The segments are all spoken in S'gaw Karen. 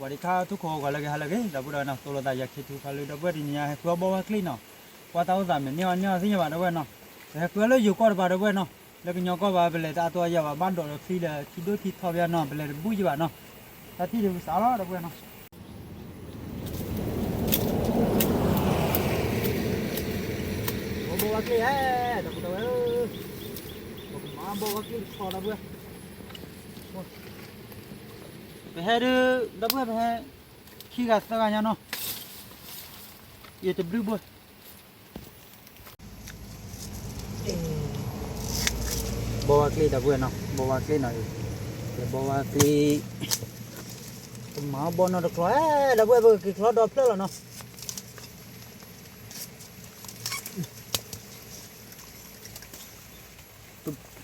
ဝၤဒံခါထူၣ်ခိၣ်ဂီၤလၢကဟဲလၢအဂ့ၤ ဒီပုၢ်ဒီဝဲၢ်နီၤ သိၣ်လိသးယၤခံထူၣ်ဖးလၢ ဒီပုၢ်ဝဲၢ်တနံၤညါ ဟဲဃုအီၣ်ဘီဝါကျ့နီၤ, ကွၢ်တၢ်အိၣ်သးမဲာ်န့ၢ်အီၤန့ၢ်အီၤသ့ၣ်ညါဘၣ် ဒီပုၢ်ဝဲၢ်နီၤ, ပဟဲဃုအီၣ်လၢယိၤကီၢ်တပၤ ဒီပုၢ်ဝဲၢ်နီၤ, လၢကညီကီၢ်ဘၣ် ပလဲၤတအါတီအယၤဘၣ် ဘၣ်ဒိးဒီးချံဒီး ထံဒိၣ်ထံထီဘၣ်နီၤ ပလဲၤတဘူၣ်ယံၤဘၣ်နီၤ, တၢ်ထံၣ်ဒုးပစးလီၤ ဒီပုၢ်ဝဲၢ်နီၤ. ဘီဘီဝါကျ့ဧၢ, ဒီပုၢ်ဝဲၢ်, ပကမၤဘီဝါကျ့တခီ ဒီပုၢ်ဝဲၢ်, ပဟဲဒုး ဒီပုၢ်ဝဲၢ် ပဟဲ ခံဂၤသၢဂၤညါနီၤ, ယတဘျုးဘိ ဘီဝါကျ့ ဒီပုၢ်ဝဲၢ်နီၤ, ဘီဝါကျ့နီၤ, ဘီဝါကျ့, ပမၤဘီနီတကျီဧၢ, ဒီပုၢ်ဝဲၢ် ပကက့ၤချီဒီဖျၢၣ်လီၤနီၤ.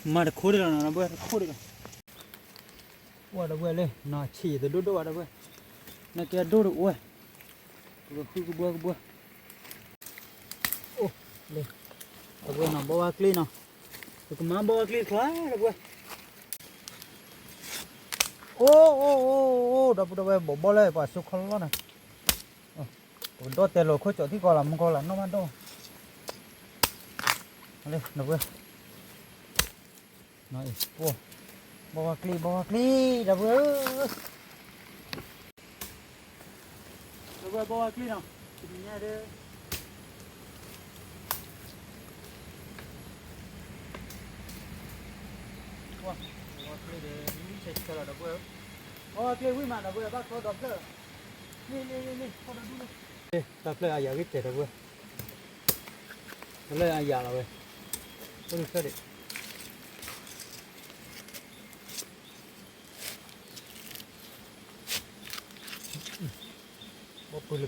မၤတခိၣ်ဒံးလီၤနီၤ ဒီပုၢ်ဝဲၢ် တခိၣ်ဒံးလီၤ. အိၣ်ဒီပုၢ်ဝဲၢ်လၢ နီၤဆံးယတဒိၣ်ဒိၣ်ဘၣ် ဒီပုၢ်ဝဲၢ်, နကဲဒိၣ်တအိၣ်ဝဲ, ပကဃုကဘှၢကဘှၢ, အိၣ်လၢ, ဒီပုၢ်ဝဲၢ်နီၤ ဘီဝါကျ့နီၤ, ပကမၤဘီဝါကျ့တကျီ ဒီပုၢ်ဝဲၢ်, အိၣ်အိၣ်အိၣ်အိၣ် ဒီပုၢ်ဝဲၢ် ဘီဘီလၢပှၤစိခီလီၤနီၤ, ပကဒီၣ်တဲလီၤခိၣ်ကၠီထံကီၢ်လီၤ မူကီၢ်လီၤ နီၣ်ဘၣ်ဒိၣ်, လၢ ဒီပုၢ်ဝဲၢ် ဘီဝါကျ့ ဘီဝါကျ့ ဒီပုၢ်ဝဲၢ်ဧၢ, ဒီပုၢ်ဝဲၢ် ဘီဝါကျ့နီၤ, တနံၤညါဒီး ဘီဝါကျ့ဒီး မုၢ်ဆဲးဆဲးလီၤ ဒီပုၢ်ဝဲၢ်ဧၢ, ဘီဝါကျ့ဝံၣ်မး ဒီပုၢ်ဝဲၢ် ဘၣ်ချီဒီဖျၢၣ်, လ့လ့လ့လ့ ချီဒီဒူၣ်လ့, တၢ်ဖျၢၣ်အယၤဂ့ၤတဲာ် ဒီပုၢ်ဝဲၢ်, တၢ်ဖျၢၣ်အယၤလီၤဝဲ, အိၣ်လၢဖျၢၣ်ဒံး ဘီပှၤလၢကီၢ်ဒီပုၢ်ဝဲၢ်, ဝဲဝံၣ်ကီၢ်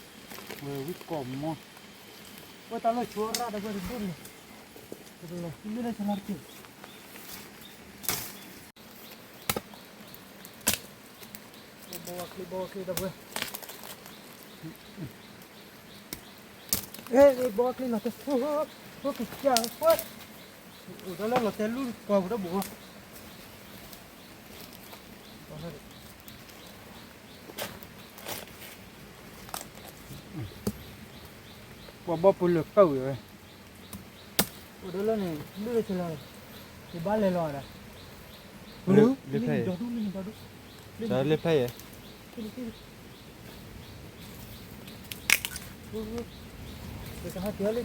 မီ, ဝဲတၢ်လၢဆိရၣ်ဒီပုၢ်ဝဲၢ်တဒိၣ်န့ၣ်, တလီၤလၢလၢဆလါတက့ၢ်, ဘီဝါကျ့ ဘီဝါကျ့ ဒီပုၢ်ဝဲၢ်, အဲ ဘီဝါကျ့လီၤတဲ, အိၣ်ကစၢ်ဝဲ, အိၣ်တၢ်လၢလီၤတဲလူၢ်ကွၢ်ပူၤတဘိ ပှၤဘီပှၤလၢကီၢ်ဝဲ, အိၣ်တၢ်လၢန့ၣ် လုၢ်လၢဆလါ, ယဘၣ်လဲၤလီၤဒၣ်, လၢဖျၢၣ်ယဲ, လၢဖျၢၣ်ယဲ, တဟးက့ၤလၢ,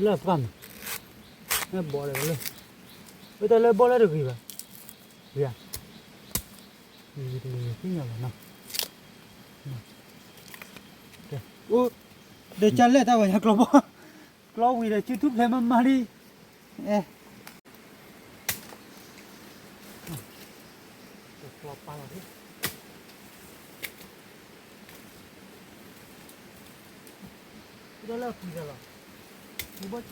လၢပှၢ်မး, ဘီလၢ, ဝဲတၢ်လၢဘီလၢတဂ့ၤဘၣ်, ဂ့ၤဧါ, ဂ့ၤတဂ့ၤသ့ၣ်ညါဘၣ်နီၤ, အိၣ်, ဒီးကလဲၣ်တၢ်ဂီၤညါကျီဘီ, ကျီဝံၤဒီးစုထူၣ်ဖျဲးမးမးလံ, အဲ ကျီပာ်လီၤ, ဒီးလၢအပူၤလီၤ, ဘီကၠီ, ဘီ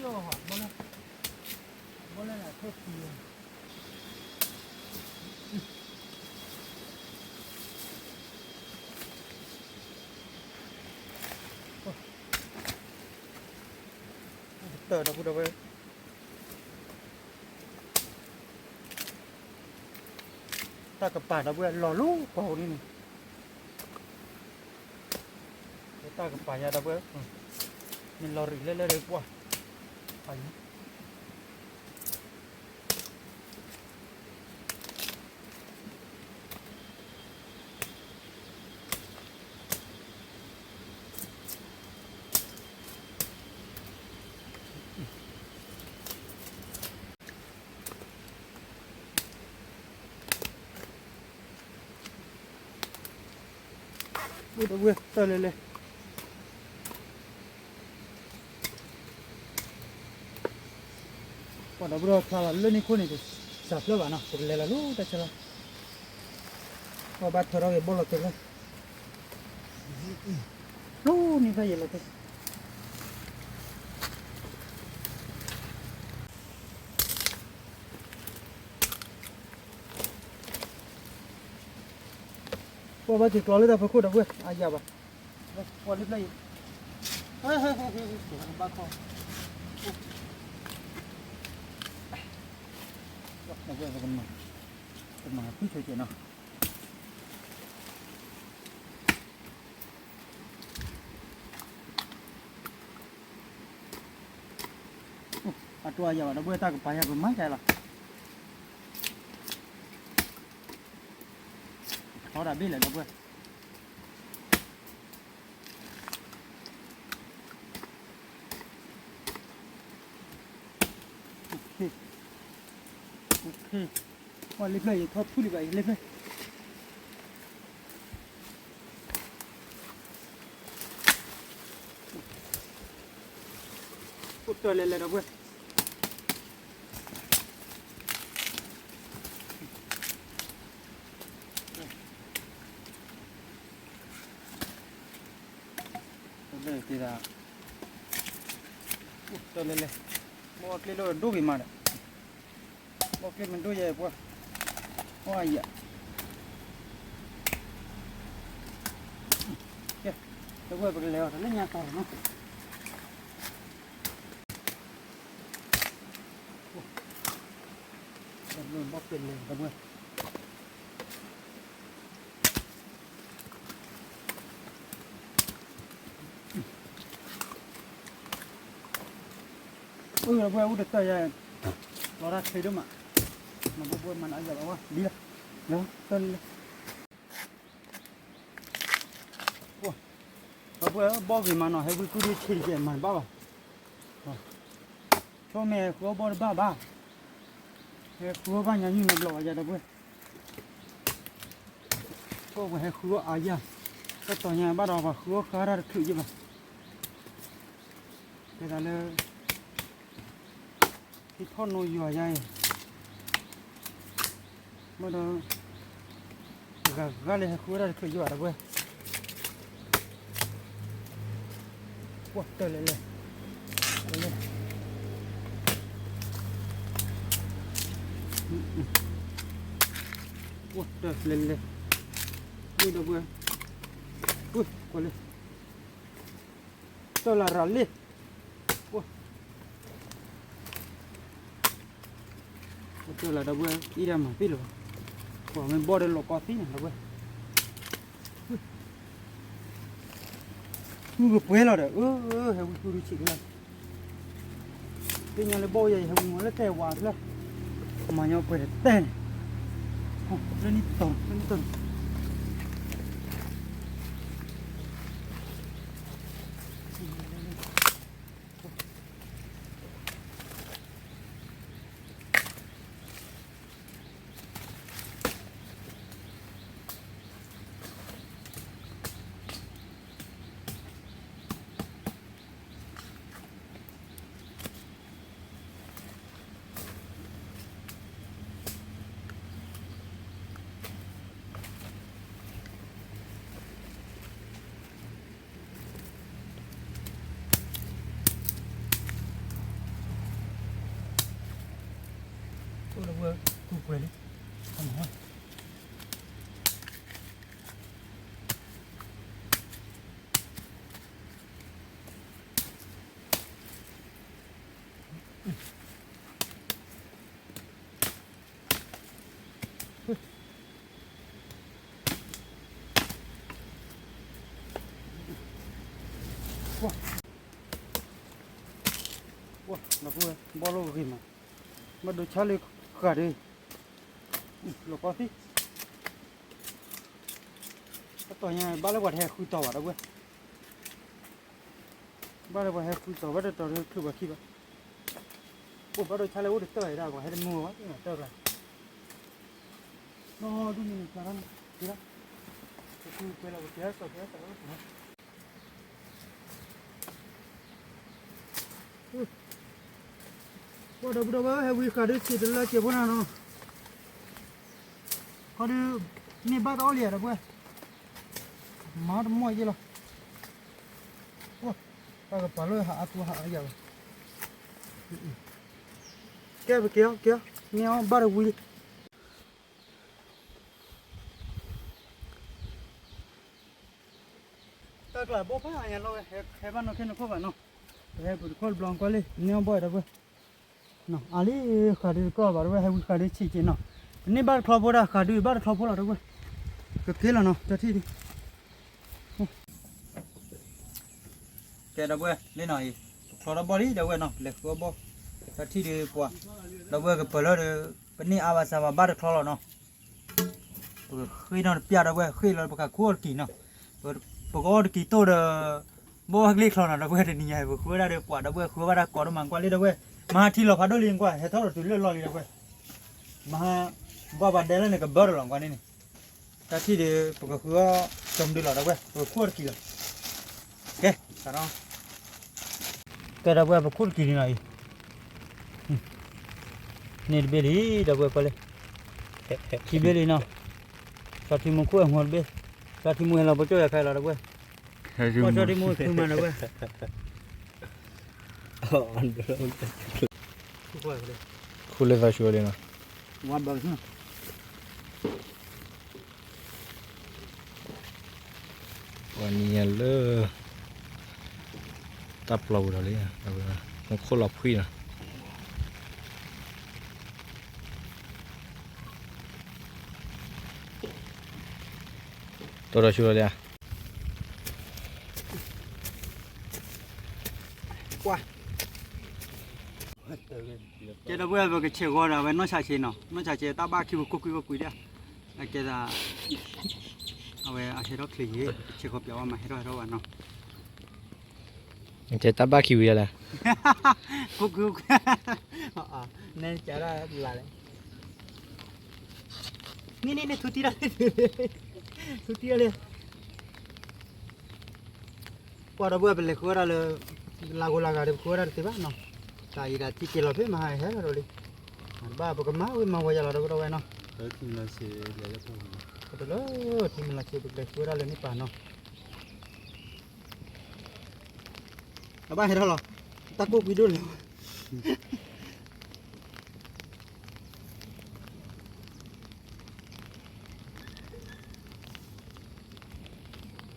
လၢ, ဘီလၢအထၢၣ်ပူၤလီၤ. တၢ်ဒီပုၢ်ဒီဝဲၢ်, တၢ်ကပၤဒီပုၢ်ဝဲၢ် လီၤလၢပှၢ်ပူၤန့ၣ်န့ၣ်, တၢ်ကပၤယၤဒီပုၢ်ဝဲၢ်, မ့ၢ်လီၤရံၣ်လၢလၢပှၢ်, ပာ်ယၤ ပုၢ်ဒီပုၢ်ဝဲၢ် တၢ်လဲၤလဲၤ, ပှၤဒီပုၢ်ဒီဝဲၢ်ဖျါလီၤလၢန့ၣ်ခိၣ်န့ၣ် တစးဖျၢၣ်ဘၣ်နီၤ ပကလဲၤလီၤလၢတၢ်ဆၢလီၤ, ပှၤဘၣ်ထၢထီၣ်က့ၤဘီၣ်လီၤတဲာ်လၢ, ဖျိန့ၣ်ဖဲယဲၢ်လီၤတဲာ် ပှၤဘၣ်က့ၤကျီလၢတၢ်ဖီခိၣ်ဒီပုၢ်ဝဲၢ် အါယၤဘၣ်, ပှၤလၢဖျၢၣ်အံၤ, ဘၣ်ခီ, ဒီပုၢ်ဝဲၢ် ပကမၤ, ကမၤဖုၣ်ဆိကဲးနီၤ. အတိၢ်အယၢ်ဘၣ် ဒီပုၢ်ဝဲၢ် တၢ်ကပၤယၤ ပမၤကလီၤ. ထီဒၣ်ဘ့ၣ်လဲၣ် ဒီပုၢ်ဝဲၢ်. ပှၤလ့ဖျၢၣ် ယထီၣ်ဖုၣ်လံဘၣ် ယလ့ဖျၢၣ်. အိၣ်တၢၢ်လဲၣ်လဲၣ် ဒီပုၢ်ဝဲၢ်. တၢ်လဲၣ်လဲၣ်, ဘီကျ့လိၣ်ဒိၣ်ဂ့ၤမးဒီး, ဘီကျ့မ့ၢ်ဒိၣ်ယဲၢ်ပှၢ်, အီၣ်အယၤ, ကဲ, ဒီပုၢ်ဝဲၢ် ပကလဲၤအီၤတၢ်လၢညါတီၤလီၤနီၤ. ဘီကျ့လဲၣ် ဒီပုၢ်ဝဲၢ်. အၢ ဒီပုၢ်ဝဲၢ် အိၣ်တတၢၢ်ယဲၢ်, လီၤတၢ်ချ့ဒိၣ်မး, မၤဘီဘီမၤနၤအယၤဘၣ်ဝဲ ဒ်လီၤ, လီၤတၢၢ်လၢ ဒီပုၢ်ဝဲၢ် ဘီဂ့ၤမးနီၤ ဟဲဝံကူၣ်ဒုဆံးတကဲးမၤတဘၣ်ဘၣ်, ဆိမ့ၢ်ဟဲဃုအီၣ်ဘီတဘၣ်ဘၣ်, ဟဲဃုအီၣ်ဘၣ်ညါနုၢ်နီတဘျီဘၣ်ယၤ ဒီပုၢ်ဝဲၢ်. ဆိပှၤဟဲဃုအီၣ်အါယၤ, တၢ်တီၤညါဘၣ်ဒီးပှၤဃုအီၣ်ဃါတၢ်တချုးယ့ၢ်ဘၣ်, တဲသးလၢ ဟံးထီၣ်နိယွၤယါအံၤ, မ့ၢ်ဒီး တဂၤဂၤလၢဟဲဃုဝဲဒၣ်တချုးယ့ၢ်ဘၣ် ဒီပုၢ်ဝဲၢ်, ကွၢ်တၢၢ်လဲၣ်လဲၣ်, ကွၢ်တၢၢ်လဲၣ်လဲၣ်, ဒီပုၢ်ဝဲၢ်, ကွၢ်လၢ တၢၢ်လၢရၤလ့ၣ်, တၢၢ်လၢ ဒီပုၢ်ဝဲၢ် အံၤဒၣ်မၤသ့လၢၤဘၣ်, ကွၢ်မ့ၢ်ဘီၣ်ဒီးလီၤကီသ့န့ၣ် ဒီပုၢ်ဝဲၢ်, မုၢ်ကပှဲၤလီၤဒီး အၢ ဟဲဝံဃုရူဆံးတလၢ်, သ့ၣ်ညါလၢဘီၣ်ယဲ ယဟဲဝံမီၤလၢတဲဝးတလၢ်, မၤညီပှဲၤတတဲန့ၣ်, လၢနံၣ်တီၤ လၢနံၣ်တီၤန့ၣ် အိၣ်ဒီပုၢ်ဝဲၢ် ပူၤကွဲးလံ, ပှၤ ပှၤ ဒီပုၢ်ဝဲၢ် ဘီၣ်လိၣ်ဂ့ၤမး, ဘၣ်ဒိဆါလၢဃာ်ဒီး လီၤကီသံ, တတီၤညါ ဘၣ်လၢပှၤတဟဲဃုတီၤဘၣ် ဒီပုၢ်ဝဲၢ်, ဘၣ်လၢပှၤဟဲဃုတီၤ ဘၣ်တတီၤလၢချုးပှၤခံဘၣ်, အိၣ်ဘၣ်ဒိဆါလၢအိၣ်တတၢၢ်ဒၣ် ပှၤဟဲတမုာ်ဝဲ တၢၢ်ကျါ, နီၢ်ဒူၣ်န့ၣ် နစးထီၣ်န့ၣ် က့ၤလီၤ, ပကွၢ်လီၤ ပကဲထီၣ်စီၤ ကဲထီၣ်စီၤ အိၣ်တမုာ် ပှၤဒီပုၢ်ဒီဝဲၢ် ဟဲဝံဃာ်ဒုးဆံးတလၢကဲးဖိနၤနီၤ, ခီဒုး န့ၢ်ဘၣ်တအီၣ်လံဧါ ဒီပုၢ်ဝဲၢ်, မၤတမီၢ်ယ့ၢ်လီၤ, တၢ်ကပၤလၢဟးအါသူဟးအါယၤဘၣ်, ကဲပက့ၤအီၤ က့ၤအီၤ န့ၢ်အီၣ်ဘၣ်တဝံၤလံ တၢ်ကျးဘိဖးညါလီၤဝဲ ဟဲဘၣ်နီၢ်ခဲနီၢ်ခိၣ်ဘၣ်နီၤ, ပဟဲပူၤတခိၣ်တဘျီကွၢ်လံ န့ၢ်အီၣ်ဘီၣ်ဒီပုၢ်ဝဲၢ်, အလံ ဃးဒုတကီၢ်ဘၣ် တဝဲ ဟဲဝံဃးဒုဆံးက့နီၤ, ပန့ၢ်ဘၣ်တချီဖိဒၣ် ဃးဒုဘၣ်တချီဖိလီၤ တဝဲ, ကက့ၤလီၤနီၤ တထံၣ်ဒု ကဲ ဒီပုၢ်ဝဲၢ် လၢနီၤအံၤ ပချီထီၣ်ဘီၣ်လံ ဒီပုၢ်ဝဲၢ်နီၤ လဲၤဃုအီၣ်ဘီၣ် တၢ်ထံၣ်ဒုပှၤ ဒီပုၢ်ဝဲၢ်ကပၢၤလၢဒီး ပန့ၢ်အါဘၣ်စးဘၣ် ဘၣ်တချီလီၤနီၤ, ပကဃ့နီၤတပျၢ် ဒီပုၢ်ဝဲၢ် ဃ့လီၤ ပကဃုအီၣ်တကံၤနီၤ, ပကအီၣ်တကံၤတိၢ်ဒီး ဘီၣ်ဟဲကလံၣ်ချီနီၤ ဒီပုၢ်ဝဲၢ် တနံၤညါအံၤ ပဃုဝဲဒၣ်ဒီးပှၤ ဒီပုၢ်ဝဲၢ် ဃုဝဲဘၣ်တၢ်ကိးဒိၣ်မး ကွၢ်လံ ဒီပုၢ်ဝဲၢ် မၤဟးထံလီၤဖးဒိၣ်လံ ကွၢ် ဟဲထီၣ်ဒီးတုၤလၢလီၢ်လံ ဒီပုၢ်ဝဲၢ် မၤဟး ဘၣ်ပှၤဒဲလၢန့ၣ် ကဘၢတလီၤ ကွၢ်န့ၣ်န့ၣ် တၢ်ထံၣ်ဒီး ပကဃုအီၣ်ကၠီမဒုလီၤ ဒီပုၢ်ဝဲၢ် ပကဃုအီၣ်တကံၤလီၤ, ကဲ စးထီၣ် ကဲ ဒီပုၢ်ဝဲၢ် ပခိၣ်တကံၤလံနီၤအံၤ, န့ၣ်တဘ့ၣ်လံ ဒီပုၢ်ဝဲၢ် ကွၢ်လံ, ခံဘ့ၣ်လံနီၤ, စီၤထံမူခိၣ်အမူတဘ့ၣ်, စီၤထံမူဟဲလီၤ ပကၠီၣ်ယၤခဲလီၤ ဒီပုၢ်ဝဲၢ်, စီၤထံမူခုမး ဒီပုၢ်ဝဲၢ် ခူၣ်လၢသးဆူလံနီၤ, ပှၤနံၤညါလၢ တၢ်ပျီပူၤဒီးလံ, မူခိၣ်လီၤဖှံနီၤ, တိၢ်ဒီးဆူလံဧါ, ကွၢ် ကဲ ဒီပုၢ်ဝဲၢ် ပကဆဲးဂီၤဒီး အဝဲနီၢ်ဆးဆ့နီၤ, နီၢ်ဆးဆ့ တၢ်ဘၣ်ခံပူၤ ကိးကွံာ်ကိးကွံာ်ဒၣ်, အကဲသး အဝဲအဟဲထီၣ်ချ့ယ့ၤ ပဆဲးဂီၤပျးဝဲမး ဟဲထီၣ်ဟဲထီၣ်ဘၣ်နီၤ, ကဲတၢ်ဘၣ်ခံဝံၤဒၣ်လဲၣ်, ကိးကွံာ်ကိးကွံာ်, နဲကဒၣ်လၢ်လဲၣ်, န့ၣ်န့ၣ်န့ၣ် ထူတံၢ်ဒၣ်လဲၣ်, ထူတံၢ်ဒၣ်လဲၣ် ကွၢ်ဒီပုၢ်ဝဲၢ် ပလဲၤဃုဝဲဒၣ်လၢ လၢဂိၢ်လၢဂၤဒီး ပဃုဝဲဒၣ်တသ့ဘၣ်နီၤ, တၢ်အံၤဒၣ်ထံက့ၤလီၤဖဲမဟါဟဲထီၣ်ဒီးလံ, ဘၣ်ပကမၤဝံၤမၤဝီၤယၤလီၤ ဒီပုၢ်ဝဲၢ်နီၤ, ပတလၢထံမလီၤဆံး ပကလဲၤဃုဝဲဒၣ်လၢန့ၣ်ပာ်နီၤ, အဘၣ်ဟဲထီၣ်လီၤ,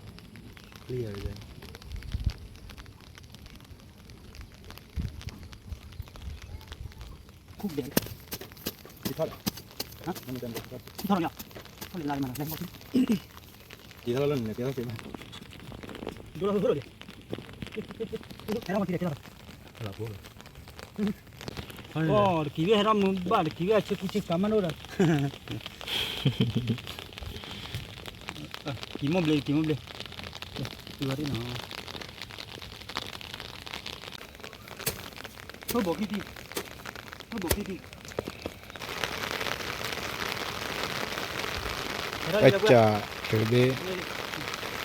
တၢ်ကိၢ်ကွံာ်ဒိၣ်လဲၣ် ခူၣ်ဒဲး, ထီၣ်လီၤ, ထီၣ်လီၤ, ထီၣ်လီၤ, ဒိၣ်လီၤဒိၣ်လီၤ, ဟဲထီၣ်မၤထံၣ်ဒီးကဲလီၤ, တကံၤဝဲဟဲထီၣ်မုာ်ဘၣ် တကံၤဝဲအဆ့ကူဆ့ကၤမးဒိၣ်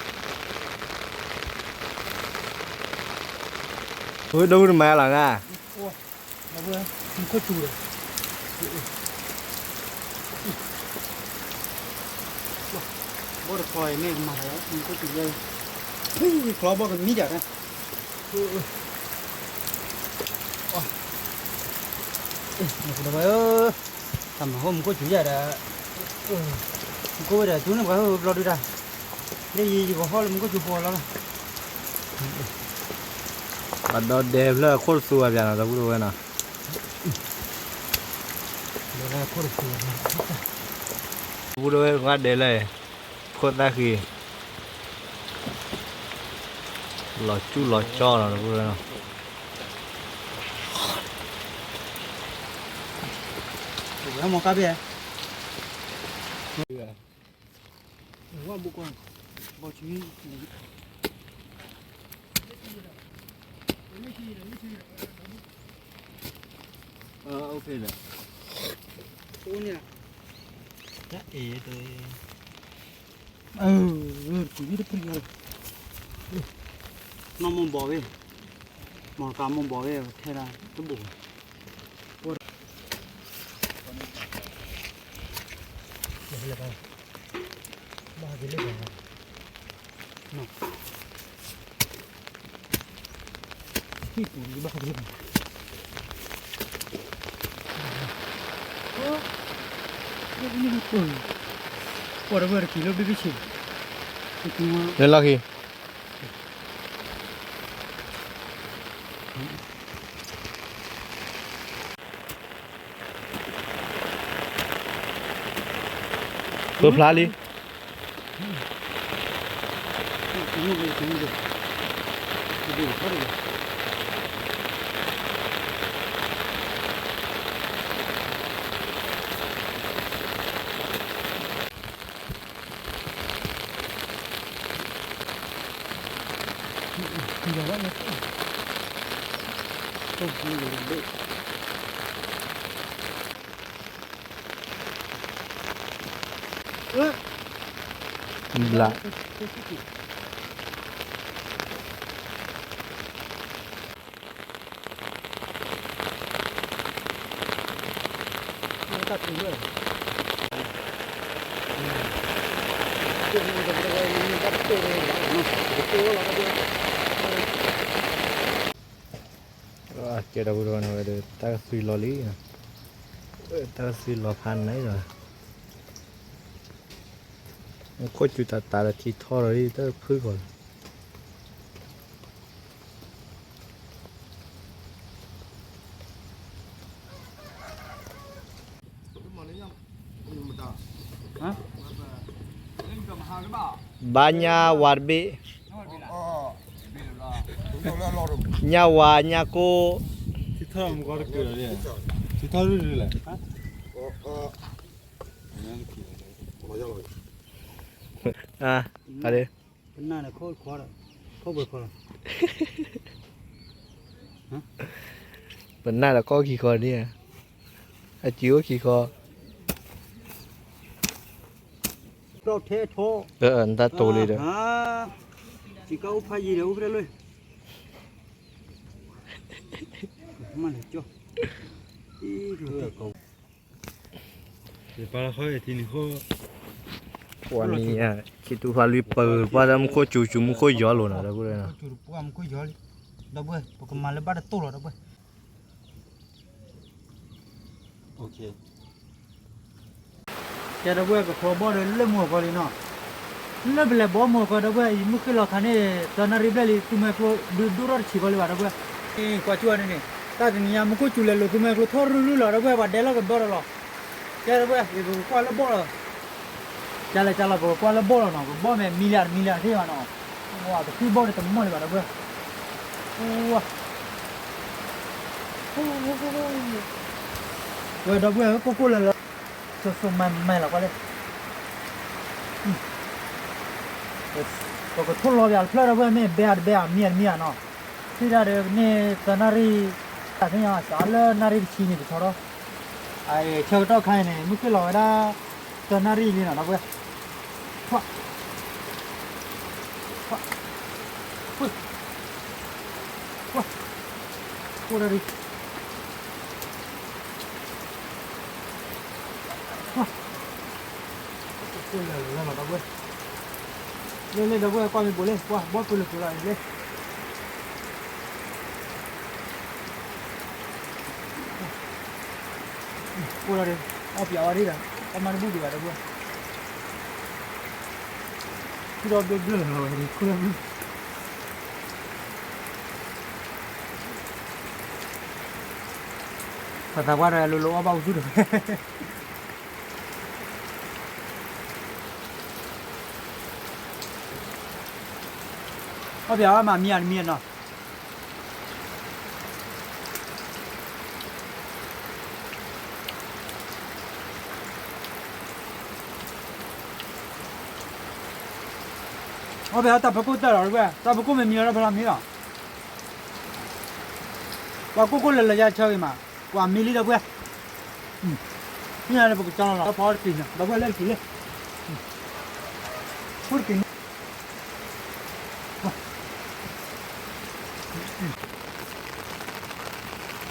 ဒီး ကံၤမိၢ်ဘျ့ ကံၤမိၢ်ဘျ့, ကံၤဝဲဒၣ်နီၤ, ထိၣ်ဘိးခံတံၢ်, ထိၣ်ဘိးခံတံၢ်, အကၢ်တကဘ့ၣ်, ဝဲဒိၣ်တမၤလီၤနၤ မူခိၣ်စူၤဒီး ဘီၣ်တခီအံၤမ့ၢ်ကမၤလီၤ မူခိၣ်စူၤလၢ ချီဘီၣ်ကမံဒၣ်တၢ် တမၤဟိမူခိၣ်စူၤယၤဒီး မူခိၣ်ဝဲဒီး တူၢ်န့ၢ်ပှၤဟိဘျီဒုတၢ် လၢယယကဟီၣ်လၢမူခိၣ်စူၤဖိလီၤ ပှၤဒီဒဲဖျၢၣ်ခိၣ်တသူဝဲပၠးနီၤ ဒီပုၢ်ဒီဝဲၢ်နီၤ ဒီပုၢ်ဒီဝဲၢ် ပှၤဒဲလၢ ခိၣ်သၣ်ဃံ လီၤကၠူၣ်လီၤကၠီနီၤ ဒီပုၢ်ဒီဝဲၢ်နီၤ မီၤကါဘ့ၣ် နီၢ်မိၢ်ဘီၣ်ဝဲ မီၤကါမိၢ်ဘီၣ်ဝဲ ထဲဒၣ်တဘိၣ် ပှၤတဝဲတကံၤလၢဘျုးဘျုးဆံး လဲၤလီၤက့ၤ ဖျါလံ. ဘျး ကဲဒီပုၢ်ဒီဝဲၢ်န့ၣ်ဝဲဒီး တၢ်ကသွံလီၤလံ, တၢ်ကသွံလီၤဖးန့ၣ်လီၤ. မူခိၣ်စူၤတၢ်တၢ်ဒီးထံထီၣ်ဒီး တၢ်ဖုၣ်ကီးလီၤ. ဘါညါဝၤတဘ့ၣ်, ညါဝၤညါကိၣ်, ထံထီၣ်ရူၢ်ရူၢ်လဲၣ်. ပနၢ်ဒီးခိၣ်ခွါဒီး ခိၣ်ပှဲၤခွါလီၤ. ပနၢ်ဒီးကိၣ်ခံခီန့ၣ်, အစုအိၣ်ခံခီ, ကျီၢ်ထဲထီၣ်, နတၢ်တိၤလံဒီး, စံးကါအိၣ်ဖးယံၤဒီးအိၣ်ဖဲလဲၣ်, မ့ၢ်လၢကၠီ ပှၤနံၤ ခံတူၢ်ဖးလွံၢ်ပၢၤ ပှၤဒီးမူခိၣ်စူၤစူၤ မူခိၣ်ယီၤလိာ်နီၤ ဒီပုၢ်ဝဲၢ်, မူခိၣ်စူၤတပှၢ် မူခိၣ်ယီၤလံ, ဒီပုၢ်ဝဲၢ် ပကမၤလၢဘၣ်တတိၢ်လီၤ ဒီပုၢ်ဝဲၢ်. ကဲ ဒီပုၢ်ဝဲၢ် ပဖီဘီၣ်ဒီးလၢမူအကီလံနီၤ, လၢပလဲၤဘီမူအကီ ဒီပုၢ်ဝဲၢ် အံၤမုၢ်ဃ့ၢ်လီၤခါန့ၣ် သၢနၣ်ရံၣ်ဘျဲၣ်လံ သူမွဲကျိဒုးဒိၣ်ထီၣ်တဆံးကီလံဘၣ် ဒီပုၢ်ဝဲၢ်. ကွၢ်ကၠူၣ်န့ၣ်န့ၣ် တၢ်တနံၤညါ မူခိၣ်စူၤလဲၤလိာ်သူမွဲကျိထီၣ်ရုၢ်ရုၢ်လီၤ ဒီပုၢ်ဝဲၢ် ပှၤဒဲလီၤကဘီဒီးလီၤ. ကဲ ဒီပုၢ်ဝဲၢ် ပကကွၢ်လၢဘီၣ်လီၤ. ကလဲၤကလီၤ ပကကွၢ်လၢဘီၣ်လီၤနီၤ, ပဘီၣ်မ့ၢ်မံလၢ်တမံလၢ်သ့ဘၣ်နီၤ, ပကသံၣ်ဘီၣ်န့ၣ်တမီၢ်လၢၤဘၣ် ဒီပုၢ်ဝဲၢ်. ဝဲ ဒီပုၢ်ဝဲၢ် ကိၢ်ကိၢ်လၢလၢ စိစိမၤမဲာ်လီၤကွၢ်လၢ ပကထိၣ်လီၤပၠးတဖျၢၣ် ဒီပုၢ်ဝဲၢ် မ့ၢ်ဘဲအတဘဲအမံၤအတမံၤဧါနီၤ, ထံၣ်ဒၣ်ဒီးန့ၣ် သၢနၣ်ရံၣ်, တၢ်သ့ၣ်ညါစးလၢနၣ်ရံၣ်တဆံန့ၣ် ပဆီထီၣ်, ဆၢကတီၢ်ခါအံၤန့ၣ် မုၢ်ဃ့ၢ်လီၤဝဲဒၣ် သၢနၣ်ရံၣ်လံနီၤ ဒီပုၢ်ဝဲၢ်, ကွၢ်, ကွၢ်, ကွၢ်, ကွၢ်တၢ်ရံၣ် ကွၢ်, ကွၢ်လၢလၢလီၤ ဒီပုၢ်ဝဲၢ်, လၢလၢ ဒီပုၢ်ဝဲၢ် ကွၢ်မ့ၢ်ဘိးလၢ ကွၢ် ဘီၣ်ပလၢပူၤလီၤလၢ ကိၢ်လီၤဒီး အီၣ်ပၠးဝဲဒၣ်ဒီး အီၣ်မၤတဘူၣ်ဒံးဘၣ် ဒီပုၢ်ဝဲၢ်, ထံၣ်ဒီးဘျၢဘျၢလီၤဝဲ ခိၣ်လၢဘျၢ ပှၤသးပှၢ်ဒီးလိၤလိၤအီၣ်ဘၣ်အူသူၣ်ဒီး အီၣ်ပၠးဝဲမးမံၤဧါတမံၤဧါနီၤ, အီၣ်ပၠးတၢ်ဖီခိၣ်တၢၢ်လီၤ ဒီပုၢ်ဝဲၢ်, တၢ်ဖီခိၣ်မ့ၢ်မံၤလီၤ တၢ်ဖီလာ်မံၤလီၤ, ပှၤကိၢ်ကိၢ်လၢလၢယါဆၢဂ့ၤမး, ပှၤမံၤလံ ဒီပုၢ်ဝဲၢ်, မ့ၢ်လၢပကကၠီလီၤလီၤ ဖီတက့ၤနီၤ ဒီပုၢ်ဝဲၢ် လၢတက့ၤလၢ ဖိတက့ၤန့ၣ် ကွၢ် ဒီပုၢ်ဝဲၢ် တၢ်ထံၣ်ဒီး ပကဖီတက့ၤလီၤနီၤ ဒီ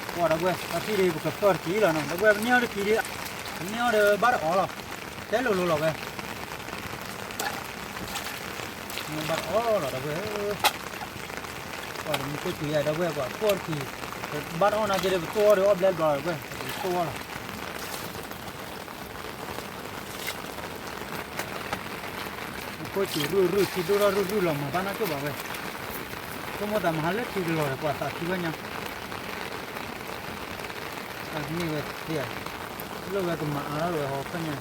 ပုၢ်ဝဲၢ် ပန့ၢ်အီၤတက့ၤဒီး ပန့ၢ်အီၤဒီးဘၣ်တအီၣ်လီၤ, တဲလိၤလိၤလီၤဝဲ ဘၣ်တအီၣ်လီၤ ဒီပုၢ်ဝဲၢ်, ကွၢ်တမူခိၣ်စူၤယါ ဒီပုၢ်ဝဲၢ် ကွၢ်ဖီတက့ၤ, ဘၣ်တအီၣ်နာ်က့ဒီး ပတိၢ်အီၣ်ဒီးအီၣ်ဘျဲၣ်ဘျီလီၤ ဒီပုၢ်ဝဲၢ် ပတိၢ်အီၣ်လီၤ မူခိၣ်စူၤရုၢ်ရုၢ် ထံဒိၣ်ထီၣ်ရုၢ်ရုၢ်လီၤ မၤဘၣ်နီၢ်ကၠိၣ်ဘၣ်ဝဲ, ဆိကမိၣ်သးမဟါလၢထံတလီၤဒီး ပှၤသးထံဘၣ်ညါ, တၢ်ကန့ၢ်ဝဲသ့ဧါ, လၢဝဲကမၤအါထီၣ်ဝဲဟီဖျၢၣ်ညါ,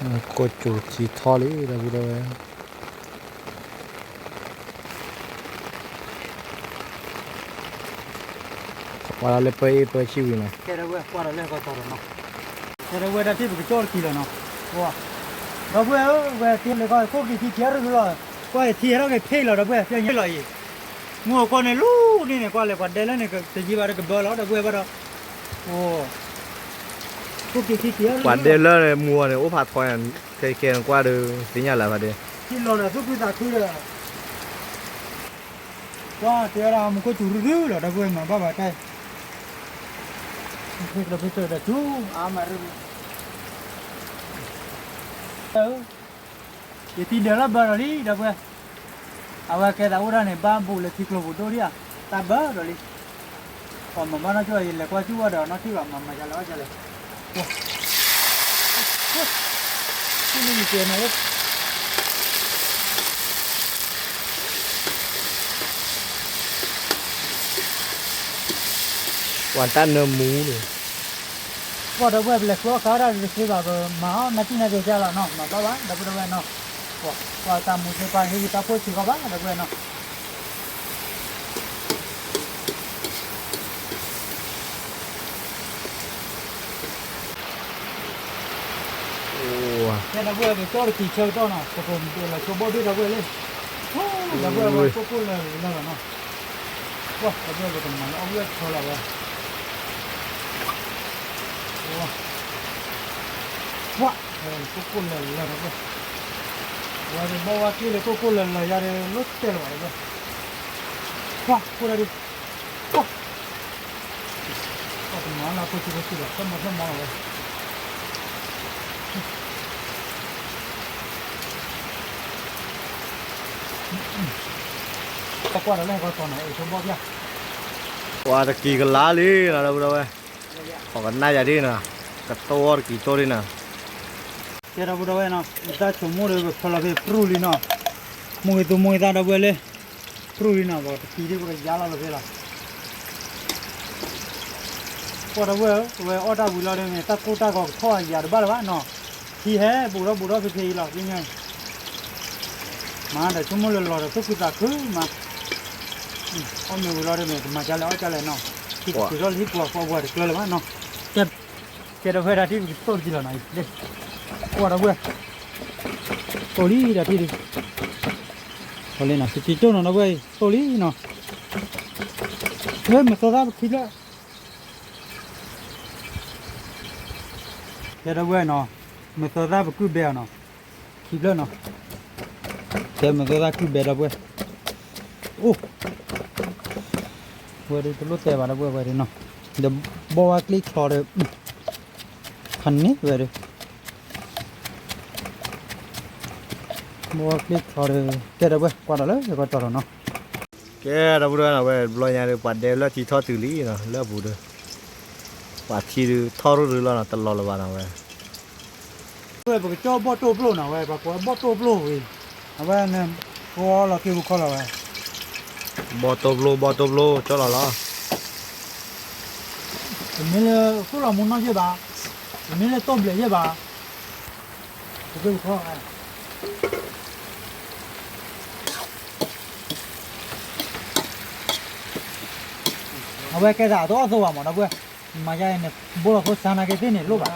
ခိၣ်ကၠူၤထံထီၣ်လံ ဒီပုၢ်ဒီဝဲၢ်, ပှၤလၢပၢအ့ၣ်ပၢဆံဝံၤနီၤ, ကဲဒီပုၢ်ဝဲၢ် တၢ်ထံၣ်ပကကၠီတကံၤလီၤနီၤ, ဒီပုၢ်ဝဲၢ် ဒီပုၢ်ဝဲၢ် ဝဲသ့လၢကီၢ်ခိၣ်က့ၤထံကဲရူၢ်လီၤ, ကွၢ်ထံဟဲထီၣ်က့ၤဖ့လီၤ ဒီပုၢ်ဝဲၢ် ပျီညဲလီၤအံၤ, မူအကီၢ်န့ၣ်လူၤန့ၣ်န့ၣ် ကွၢ်လဲၤပှၤဒဲလၢန့ၣ် တယံာ်ဘၣ်တကဘၢလီၤ ဒီပုၢ်ဝဲၢ်ဘၣ်ဒီး, ခိၣ်က့ၤထံကဲရူၢ်လီၤ, ပှၤဒဲလၢမူအီၤန့ၣ် အိၣ်ဖးထီယၤ, ခဲခဲနကွၢ်ဒီး သ့ၣ်ညါလၢဖးဒဲ, ထံလီၤဒီးသူၣ်ခုသးခုဒီး ကွၢ်တဲဝဲဒၣ်မူခိၣ်စူၤရုၢ်ရုၢ်လီၤ ဒီပုၢ်ဝဲၢ် မၤဘၣ်ဘၣ်တၢ်အံၤ, ဖ့ကျၢၤဖ့ကျၢၤဒီးစူၤအါမးရုၢ်, ယထံဒၢးလၢဘၢဒီးလံ ဒီပုၢ်ဝဲၢ်, အဝဲကဲသးအိၣ်ဒၣ်န့ၣ် ဘၣ်ဘူးလၢထံကျိပူၤဒိၣ်ဒံးဧါ, တၢ်ဘၢဒီးလံ, ပှၤမၤဘၣ်နီၢ်ကီၢ် ယလဲၤကွၢ်စူၣ်ဝဲဒီးနီၢ်ထံၣ်ဘၣ် မၤမၤယၤလဲၤအီၣ်ယၤလဲၣ် ပှၤတၢ်နၢမူန့ၣ်, ပှၤဒီပုၢ်ဝဲၢ် ပလဲၤကျီခါဒၣ်တသ့ဘၣ် ပမၤအီၣ်နၢ်တံၢ်နၢ်ကဲကၢ်လီၤနီၤ မၤဘၣ်ဘၣ် ဒီပုၢ်ဒီဝဲၢ်နီၤ, ပှၤတၢ်မူသ့ၣ်တဖၣ် ဟ့ၣ်ဂံၢ်တၢ်ဖှိၣ်ဆံးကီးဘၣ် ဒီပုၢ်ဝဲၢ်နီၤ. ကဲဒီပုၢ်ဝဲၢ် ပကၠီတကံၤဆၢကတီၢ်နီၤ ပကလဲၤဆိဘီၣ်ဒ့ၣ်ဒီပုၢ်ဝဲၢ်လံ, ဒီပုၢ်ဝဲၢ် ဝဲကိၢ်ကိၢ်လၢာ်လၢာ်လီၤနီၤ, ပှၤဒီပုၢ်ဝဲၢ် ပကမၤလၢအီၣ်ဝံၣ်အီၣ်ဆၢလီၤဝဲ, ပှၤ ကိၢ်ကိၢ်လၢာ်လၢာ်ဒီပုၢ်ဝဲၢ်, ဝဲဒၣ်ဘီၣ်ဝါကျ့လၢကိၢ်ကိၢ်လၢာ်လၢာ်ယၤဒီး လိၣ်တဲလၢၤဘၣ်ဒီပုၢ်ဝဲၢ်, ပှၤ ကိၢ်ဒၣ်ဒံး, ပှၤ တမၤလၢဖိဆံးဖိဆံးလီၤ ဖဲမၤဖဲမၤလီၤဝဲ ပကွၢ်ဒီးလၢဟဲကီၢ်တီၤနီၤ အဲၣ်ဆိဘီၣ်ပျၢ်, ပှၤတကံၤကလါလံနီၤ ဒီပုၢ်ဒီဝဲၢ်, ခိးကနၣ်ယၤဒ်နီၤ, ကတိၢ်အီၣ်တကံၤတိၢ်ဒ်နီၤ, ကဲဒီပုၢ်ဒီဝဲၢ်နီၤ ယတၢ်ဆိကမိၣ်ဒီး ပဖၢလီၤဖဲပြူၢ်လံနီၤ, မိၢ်ဂ့ၤသူမိၢ်ဂ့ၤသးဒီပုၢ်ဝဲၢ်လၢ ပြူၢ်လံနီၤ ပတကံၤဒ်ပကယါလီၤလီၤဖဲလီၤ ကွၢ်ဒီပုၢ်ဝဲၢ် ဝဲအီၣ်တၢ်ဝံၤလီၤဒီးန့ၣ် တၢ်ကိၢ်တၢ်ဂီၤကထီၣ်ယၤတဘၣ်လၢၤဘၣ်နီၤ, ထံဟဲဘူးထီၣ်ဘူးထီၣ်ဖဲဖဲအံၤလီၤ သ့ၣ်ညါအံၤ, မၤဒီးဆိကမိၣ်လၢလီၤဒီးသူၣ်ခုသးခုမး, အီၣ်မ့ၤဝံၤလီၤဒီးန့ၣ် ကမၤဒ်လဲၣ်အီၣ်ဒ်လဲၣ်နီၤ, ထံကတုၤထီၣ်လၢဟံၣ်ပူၤအဃီပှၤတကျၢလၢၤဘၣ်နီၤ, ကဲဒီပုၢ်ဝဲၢ် တၢ်ထံၣ်ပကတိၢ်တကံၤလီၤနီၤ, ကွၢ်ဒီပုၢ်ဝဲၢ်, တိၢ်လံတၢ်ထံၣ်ဒ်, လၢနီၤ တကံၤတိၢ်နီၤ ဒီပုၢ်ဝဲၢ် တိၢ်လံနီၤ, လၢမသီသၣ်ပခံဖျၢၣ် ကဲဒီပုၢ်ဝဲၢ်နီၤ, မသီသၣ်ပကုၢ်ဘဲအီၤနီၤ, ခံဖျၢၣ်နီၤ, ကဲမသီသၣ်ကုၢ်ဘဲဒီပုၢ်ဝဲၢ်, အိၣ်, ဝဲဒၣ်တလိၣ်တဲဘၣ်ဒီပုၢ်ဝဲၢ်ဝဲဒၣ်နီၤ, ဒီးဘီဝါကျ့ချီဒီး, ဖးန့ၢ်ဝဲဒၣ် ဘီဝါကျ့ချီဒီး ကဲဒီပုၢ်ဝဲၢ် ကွၢ်ဒီးလၢကီၢ်တီၤနီၤ, ကဲဒီပုၢ်ဝဲၢ်နီၤ ဝဲဘျီညါဒီး ပှၤဒဲလၢထံထီၣ်တုၤလံနီၤ လၢအပူၤဒီး, ပှၤထံဒုးထီၣ်ရူၢ်ရူၢ်လီၤနီၤ တလီၤလၢၤဘၣ်နီၤဝဲ ဝဲပကကၠီဘီၣ်တိၢ်ပျိၢ်နီၤ ဝဲပှၤကိးဘီၣ်တိၢ်ပျိၢ်ဝံၤ, အဝဲန့ၣ် ကီလီၤက့ၤပခီလီၤဝဲ, ဘီၣ်တိၢ်ပျိၢ် ဘီၣ်တိၢ်ပျိၢ် ကၠီလီၤလီၤ, တမ့ၢ်လၢသိၣ်လီၤမူနီၢ်ယဲၢ်ဘၣ်, တမ့ၢ်လၢတိၢ်ဘျဲးယဲၢ်ဘၣ်, ပကၠီခီ အဝဲကဲသးအတအီၣ်သိဘၣ်မး ဒီပုၢ်ဝဲၢ်, မၤယါအံၤန့ၣ် ဘိလီၤဖိစါနာ်က့သ့ၣ်န့ၣ်လိၣ်ဘၣ်, တ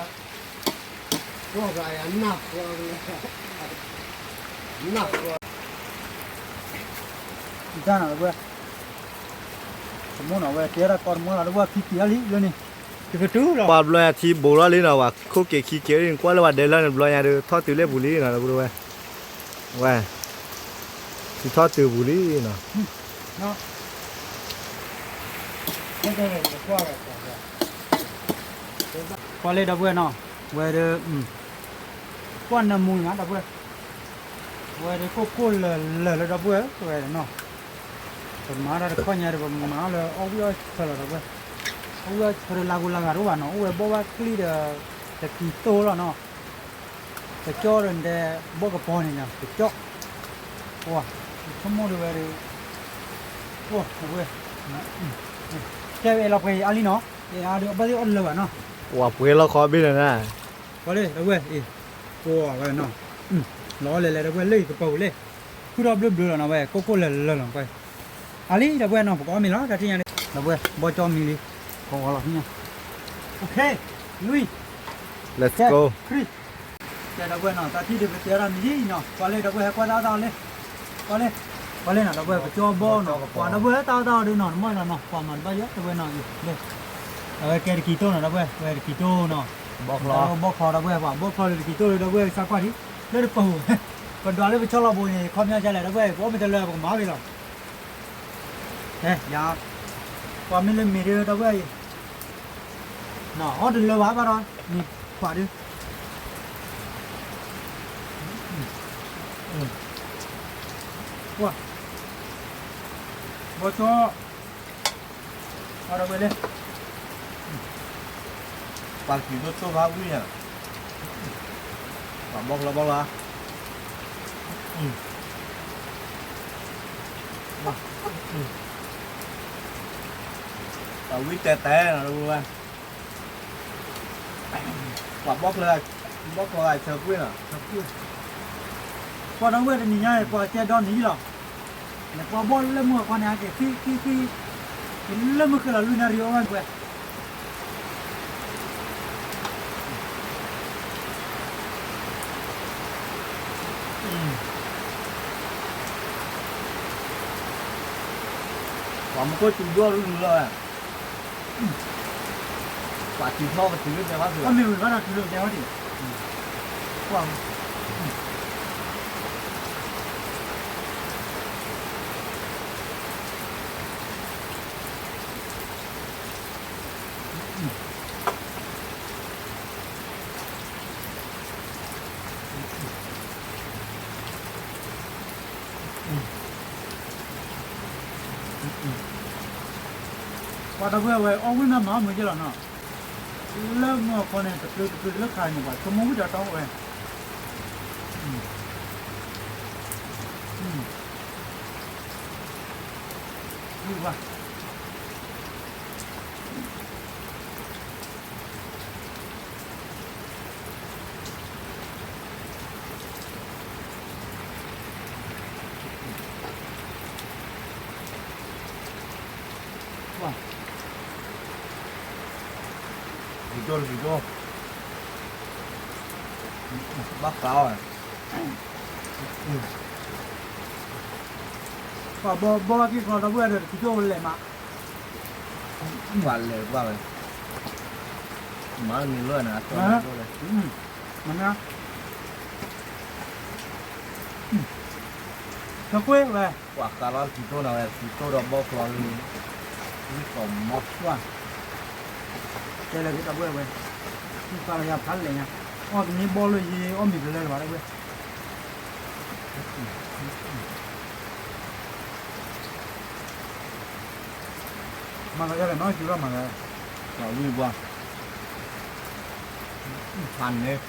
ၢ်နီၤ ဒီပုၢ်ဝဲၢ်, တမူနီၤ ဝဲကဲဒၣ်ကီတမူလီၤ ဒီပုၢ်ဝဲၢ်ခံက့ၤအီၤလံလၢန့ၣ်, တကတုၤလီၤ ပှၤဘျီညါထံဘူးထီၣ်လံနီၤ ပှၤခိၣ်က့ၤခံက့ၤလံ ကွၢ်လၢပှၤဒဲလၢန့ၣ် ဘျီညါဒီး ထီၣ်တုၤလၢပူၤလံနီၤ ဒီပုၢ်ဝဲၢ်, ဝဲ ထံထီၣ်တုၤပူၤလံနီၤ, ကွၢ်လၢဒီပုၢ်ဝဲၢ်နီၤ, ဝဲဒီး ကွၢ်နၢမူနီၤ ဒီပုၢ်ဝဲၢ်, ဝဲဒီးကိၢ်ကိၢ်လၢာ်လၢာ်လၢဒီပုၢ်ဝဲၢ် ဝဲနီၤ, ပမၤတၢ်တခီညါဒီး ပမၤအီၣ်လၢအီၣ်ဝံၣ်အီၣ်ဆၢလီၤ ဒီပုၢ်ဝဲၢ်, အီၣ်ဝံၣ်အီၣ်ဆၢဒီးလၢဂိၢ်လၢဂၤတအိၣ်ဘၣ်နီၤ အိၣ်ဝဲဘီၣ်ဘၣ်ကျံဒီး တကံၤတိၢ်လီၤနီၤ ကကၠီဒီးဒဲး ဘီၣ်ကပီၤန့ၣ်ညါ ကကၠီ, ပဆိကမိၣ်ဒီးဝဲဒီး, ဝဲ, ကဲဝဲအဲၣ်လီၤပှဲၤအါလံနီၤ, အဲၣ်အါဒီးဘၣ်သ့ၣ်အီၣ်တလၢာ်ဘၣ်နီၤ, ပှဲၤလီၤခီဘ့ၣ်န့ၣ်, ပှဲၤလၢဝဲအံၤ, ကိးဝဲနီၤ, လီၤလဲၤလဲၤ ဒီပုၢ်ဝဲၢ် လၢအံၤကပၤပူၤလဲၣ်, ဖုထီၣ်ဘျၢဘျၢလီၤနီၤဝဲ ကိၢ်ကိၢ်လၢၤလၢၤလီၤကွၢ်, အါလံ ဒီပုၢ်ဝဲၢ်နီၤ ပကအီၣ်မ့ၤလီၤ တၢ်ထံၣ်ညါန့ၣ် ဒီပုၢ်ဝဲၢ် ဘီကၠီမံလံ, ကဝီၤလီၤဖဲညါ, လွံၢ်, ကဲ ဒီပုၢ်ဝဲၢ်နီၤ တၢ်ထံၣ်ဒုးပတဲတၢ်မံၤလံနီၤ ကွၢ်လၢ ဒီပုၢ်ဝဲၢ် ဟဲကွၢ်တၢ်အီၣ်တၢ်အီလၢ ကွၢ်လၢ, ကွၢ်လၢနီၤ ဒီပုၢ်ဝဲၢ် ပကၠီဘီနီၤ ကွၢ် ဒီပုၢ်ဝဲၢ် တၢ်အီၣ်တၢ်အီဒုးနီၤ နမီၢ်လီၤနီၤ ကွၢ်မၤတဘၣ်ယဲ ဒီပုၢ်ဝဲၢ်နီၤ အဝဲကဲတကံတိၢ်နီၤ ဒီပုၢ်ဝဲၢ် ဝဲတကံတိၢ်နီၤ, ဘီချီ ဒီပုၢ်ဝဲၢ် ဘီချီဒုးတကံတိၢ်ဒီး ဒီပုၢ်ဝဲၢ် ကစၢ်ကွၢ်ထံ လၢတပၤပူၤ, ပဒွးလၢပဆီလီၤပူၤန့ၣ် ခီပညီကလဲၣ် ဒီပုၢ်ဝဲၢ် ပအိၣ်မ့ၢ်တလၢပကမၤဝံၤလီၤ, ယၤ, ကွၢ်မ့ၢ်လၢမ့ၢ်ဒုး ဒီပုၢ်ဝဲၢ်အံၤ အီၣ်တလၢဘၣ်ဘၣ်ဒီး မ့ၢ်ခွးဒုး, ဘီကၠီ, အီၣ်ဒီပုၢ်ဝဲၢ်လၢ ပှၤကံၤဒိၣ်တိၢ်ဖးဝံၣ်ဧါ, ပှၤဘီချီဘီလီၤ, ပှၤဝံၣ်တဲတဲနီၤ ဒီပုၢ်ဝဲၢ် ပှၤဘီချီ, ဘီချီဂၤဆၢကွံာ်နီၤ, ပှၤဒီပုၢ်ဝဲၢ်တနံၤညါ ပှၤကဲဒီနံၤလီၤ, နပှၤဘီလၢမုၢ်အခွါန့ၣ် ဟဲက့ၤသံသံသံ, လၢမုၢ်ဃ့လီၤလွံၢ်နၣ်ရံၣ်အီၣ်ဝဲကွဲး ပှၤမူခိၣ်စူၤဒိၣ်ရူၤရူၤလီၤ, ပှၤတုၤထီၣ်ကတုၤလၢတဲဘၣ်သု, အမ့ၢ်ဝံၤဘၣ်ဒီးတုၤလၢတဲဘၣ်ဒံး, ပှၤ ပှၤဒီပုၢ်ဝဲၢ် အီၣ်ဝံၣ်မးမၤအီၣ်မုာ်ယဲလီၤနီၤ, လၢမုၢ်အခွါန့ၣ် တပျုၤတပျုၤလၢခါန့ၣ် ပှၤဆိကမိၣ်ဝံၣ်ဒီးတီအိၣ်ဝဲ, ဝံၣ်ဝါ ဘၣ်ဃးအီၤ, ပှၤဘီဘီဘၣ်က့ၤကျီဒီပုၢ်ဝဲၢ်ဒီး တကံတိၢ်လဲၤမး, ပှၤလဲၤကွၢ်ဝဲ, မၤမ့ၢ်လၢနၤ မၤမ့ၢ်, ကကွ့ၢ်ဝဲ, ပှၤဃးလီၤတကံတိၢ်နၤဝဲ တကံတိၢ်ဒီးဘီကျီလံ, ဝံၣ်ကီၤမီၢ်, တဲလၢက့ၤဒီပုၢ်ဝဲၢ်ဝဲ, ဃးလီၤယၤဖးလဲၣ်ညါ, အီၣ်တမ့ၢ်ဘီလၢယအီၣ်မ့ၤတလၢလၢၤဘၣ်ဒီပုၢ်ဝဲၢ် မၤသးဒ်လဲၣ်နီၤ စူၤထီၣ်မၤသး, ဝံၣ်ဘၣ်, ဖးန့ၣ်,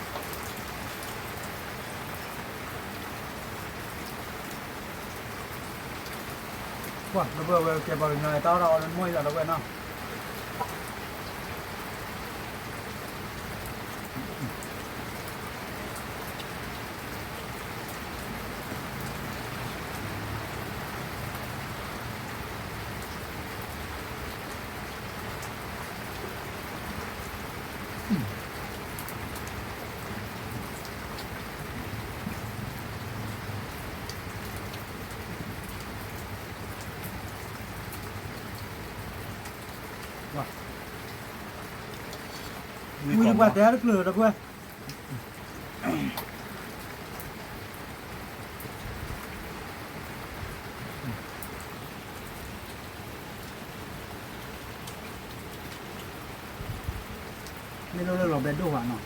ပှၤဒီပုၢ်ဝဲၢ် ကဲပှၤကညီတၢ်အီၣ်တၢ်အီလၢနမိၢ်အံၤလီၤ ဒီပုၢ်ဝဲၢ်နီၤ. ဝံၤတပှၢ်တဲတကျၢၤဒီပုၢ်ဝဲၢ်, မ့ၢ်လၢလၢလီၤဘဲဒိၣ်ဘၣ်နီၤ.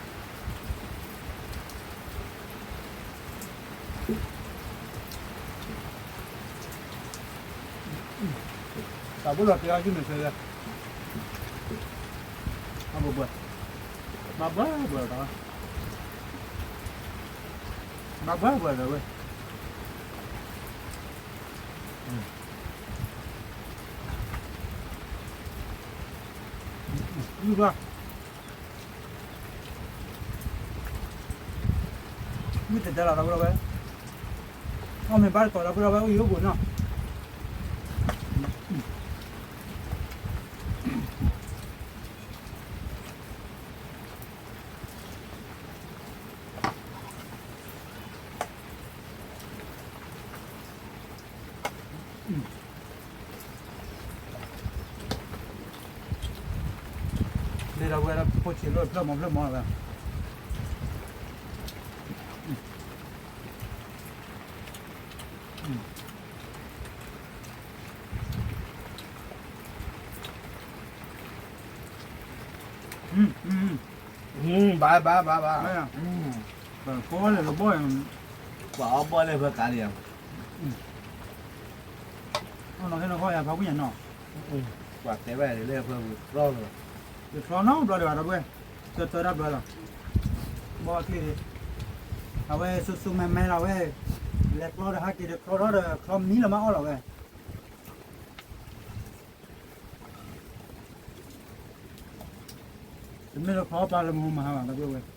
တၢ်ဘိလီၤက့ၤအီၤယုၢ်န့ၣ်ဆၢ, အဘၣ်ဘၣ်, ဘၣ်ဘၣ်ဘၣ်ဒီး, ဘၣ်ဘၣ်ဘၣ်ဒီးဝဲ, ယုၢ်ဘၣ်. မ့ၢ်တဲတဲလီၤဒီပုၢ်ဒီဝဲၢ်, အီၣ်မ့ၤဘၣ်တကိးဒီပုၢ်ဒီဝဲၢ် အိၣ်ယံၤအိၣ်ဘူးနီၤ. လၢဒီပုၢ်ဝဲၢ်လၢဖိဆံးလိၣ်ဖျၢၣ်မီၤဖျၢၣ်မီၤလီၤဝဲ. ဘၣ်ဘၣ်ဘၣ်ဘၣ်, ပှၤအီၣ်ဘီၣ်လၢဖၢကါလံဧါ, အနီၢ်ခဲနီၢ်ခီယၤဖးဝံၣ်ညါနီၤ, ပှၤတဲဘၣ်လၢဖၢပူၤတြီလီၤ, တတြီနီတဘျီဒံးဘၣ်ဒီပုၢ်ဝဲၢ်, တၢတၢတၢဘျီလီၤ, ဘီၣ်အချ့ဒံး, အဝဲစိၤစိၤမဲမဲလီၤဝဲ, လဲၤကျီဒီးဟးက့ၤဒီးကျီထီၣ်ဒီးချီမံလီၤမးအီၣ်လီၤဝဲ. တမ့ၢ်လၢခီပာ်လၢမဟိမဟါဘၣ် ဒီပုၢ်ဝဲၢ်,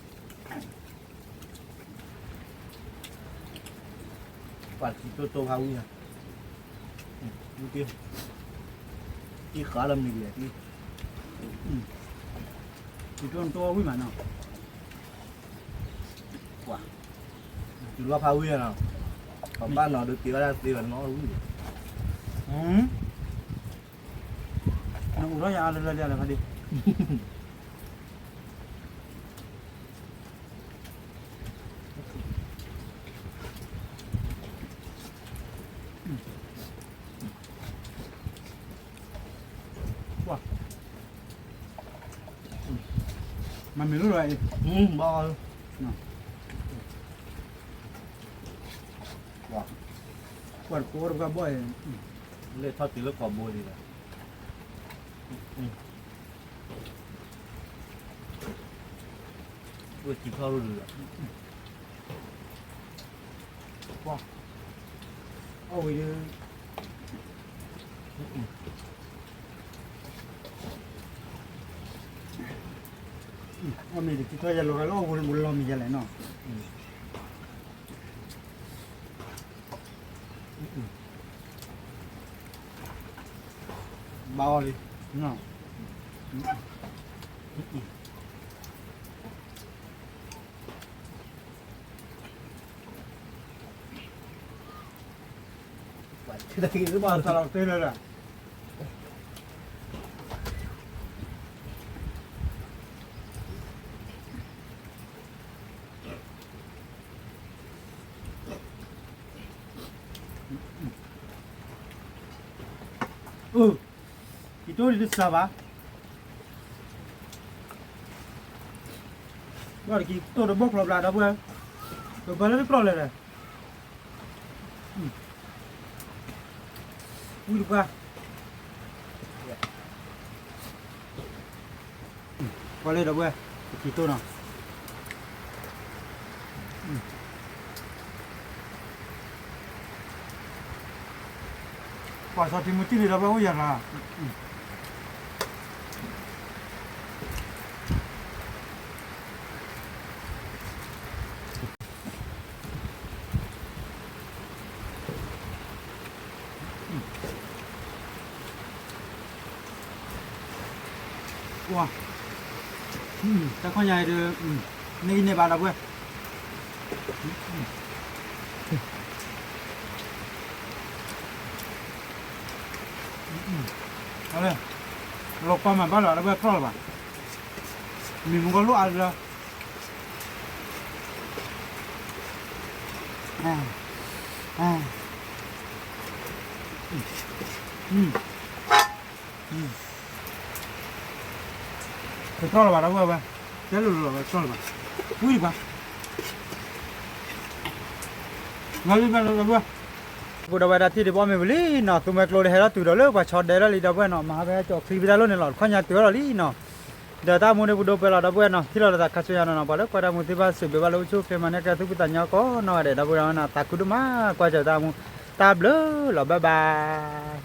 ပှၤတံၤတိတိဖးဝံၣ်ညါ, တံၤဃာ်လၢမံၤဒံး, တံၤတိတိဝံၣ်မးနီၤ, ပှၤ တုၤလီၤဖးဝံၣ်နီၤ, ပဘၣ်နီၤဒုးက့ၤဝဲဒၣ်သ့ဝဲနီၤဝံၣ်, နအိၣ်ထီၣ်ယၤအါလၢလၢလၢဖးဒံး မၤမ့ၢ်လိၣ်လီၤအံၤ, ကွၢ်တကိးတဘၣ်ဘီၣ်အံၤ, လၢထီၣ်တုၤလၢကီၢ်ဘိလံလီၤ, အိၣ်ထီၣ်လီၤ, အီၣ်ဝံၤဒီး အီၣ်မ့ၤတထံၣ်ထီၣ်ယၤလီၤဂာ်လၢအီၣ်ဝံၤလီၤမ့ၤယၤလဲၣ်နီၤ, ဘၣ်အီၤလံ, ဘၣ်သးလီၤတ့ၢ်လၢၤ, အၢ, ကံၤတိၢ်ဒံးတစှၤဘၣ်, ဘၣ်တကံၤတိၢ်တဘီၣ်ကျီဘျးဒီပုၢ်ဝဲၢ်, ပဘၢလၢတကျီလဲၣ်ဒီး ဝံၣ်တပှၢ်, ကွၢ်လၢဒီပုၢ်ဝဲၢ်, ပကံၤတိၢ်နီၤ, ပှၤစီၤတံၤမူတံၢ်န့ၣ်ဒီပုၢ်ဝဲၢ်အိၣ်ယၤလီၤ. တၢ်ခီၣ်ညါအံၤဒီး န့ၢ်ဂံၢ်န့ၢ်ဘါဒီပုၢ်ဝဲၢ်, လီၤကွၢ်မးဘၣ်လီၤ ဒီပုၢ်ဝဲၢ် တြီလၢၤဘၣ်, မ့ၢ်မူကီၢ်လိၣ်အါလၢ တြီလၢၤဘၣ် ဒီပုၢ်ဝဲၢ်, တဲလိၤလိၤလီၤ တြီလၢၤဘၣ်, ဝံၣ်ဒံးဘၣ်, လီၤလံ ဒီပုၢ်ဝဲၢ်, ပဒီပုၢ်ဝဲၢ်တၢ်ထံၣ်ဒံးဘီမ့ၢ်ဝံၤလံနီၤ သူမွဲကျိဒီးဟဲထီၣ်တုၤဒီးလၢပှၤဆီဒဲလီၤလံ ဒီပုၢ်ဝဲၢ်နီၤ မၤဟးဖဲကၠီၤချံဖဲတၢ်လိၣ်န့ၣ်လီၤ တခီညါတုၤထီၣ်လီၤလံနီၤ, ဒီးတၢ်မူန့ၣ်ပဒိၣ်ပှဲၤလီၤ ဒီပုၢ်ဝဲၢ်နီၤ ထံၣ်လီၤလၢတၢ်ခါဆူညါနီၤနီၤ ပှၤလၢကွၢ်တၢ်မူသ့ၣ်တဖၣ်စံးဘျုးဘၣ်လၢအိၣ်ဆူၣ်အိၣ်ချ့မၤန့ၢ်ကဲသူၣ်ဖှံသးညီကိးနီၢ်ဂၤဒဲး ဒီပုၢ်ဝဲၢ်နီၤ သးခုဒိၣ်မး ကွၢ်စၢၤတၢ်မူ, တၢ်ဘျုးလီၤ bye bye.